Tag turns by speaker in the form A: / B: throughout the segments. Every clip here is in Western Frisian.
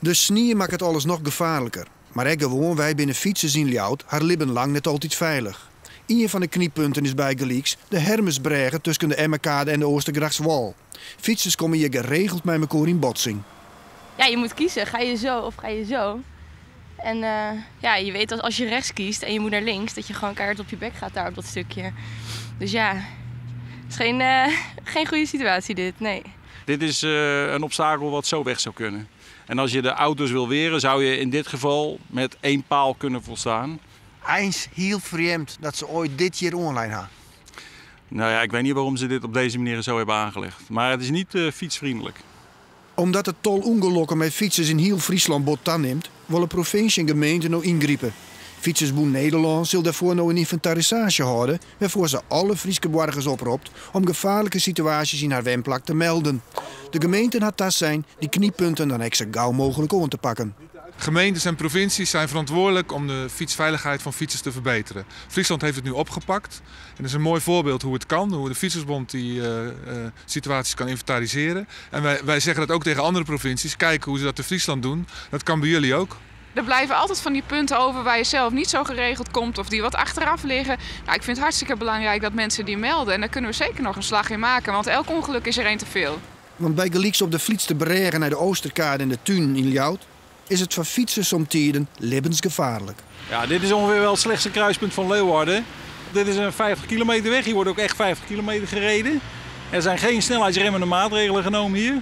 A: De snie makket alles noch gefaarliker. Mar ek gewoanwei binne fytsers yn Ljouwert har libben lang net altyd feilich. Ien fan de knyppunten is bygelyks de Hermesbrêge tusken de Emmakade en de Oostergrachtswâl. Fytsers komme hjir geregeld mei mekoar yn botsing.
B: Ja, je moet kiezen. Ga je zo of ga je zo? En ja, je weet dat als je rechts kiest en je moet naar links, dat je gewoon keihard op je bek gaat daar op dat stukje. Dus ja, het is geen goede situatie dit, nee.
C: Dit is een obstakel wat zo weg zou kunnen. En als je de auto's wil weren, zou je in dit geval met één paal kunnen volstaan.
D: Eins hiel frjemd dat se oait dit hjir oanlein ha.
C: Nou ja, ik weet niet waarom ze dit op deze manier zo hebben aangelegd. Maar het is niet fietsvriendelijk.
A: Omdat it tal ûngelokken mei fytsers yn hiel Fryslân bot tanimt, wolle provinsje en gemeente no yngripe. Fytsersbûn Nederlân sil dêrfoar no in ynventarisaasje hâlde wêrfoar se alle Fryske boargers opropt om gefaarlike situaasjes yn har wenplak te melden. De gemeenten ha tasein dy knyppunten dan ek sa gau mooglik oan te pakken.
E: Gemeentes en provincies zijn verantwoordelijk om de fietsveiligheid van fietsers te verbeteren. Friesland heeft het nu opgepakt. En dat is een mooi voorbeeld hoe het kan, hoe de Fietsersbond die situaties kan inventariseren. En wij zeggen dat ook tegen andere provincies. Kijk hoe ze dat in Friesland doen. Dat kan bij jullie ook.
F: Er blijven altijd van die punten over waar je zelf niet zo geregeld komt of die wat achteraf liggen. Nou, ik vind het hartstikke belangrijk dat mensen die melden. En daar kunnen we zeker nog een slag in maken, want elk ongeluk is er één te veel.
A: Want bygelyks op de Vlietsterbrêge nei de Oosterkade en de Tunen yn Ljouwert is it foar fytsers somtiden libbensgefaarlik.
C: Ja, dit is ongeveer wel het slechtste kruispunt van Leeuwarden. Dit is een 50 kilometer weg. Hier wordt ook echt 50 kilometer gereden. Er zijn geen snelheidsremmende maatregelen genomen hier.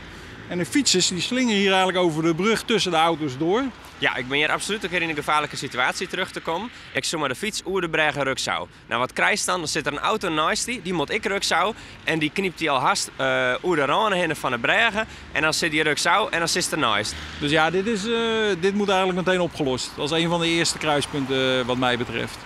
C: En de fietsers die slingen hier eigenlijk over de brug tussen de auto's door.
G: Ja, ik ben hier absoluut een keer in een gevaarlijke situatie terug te komen. Ik zoek maar de fiets oer de brêge rukzou. Nou, wat krijg je dan? Dan zit er een auto naast die, die moet ik rukzou. En die kniept die al haast oer de randen heen van de brêge. En dan zit die rukzou en dan zit er naast.
C: Dus ja, dit moet eigenlijk meteen opgelost. Dat is een van de eerste kruispunten wat mij betreft.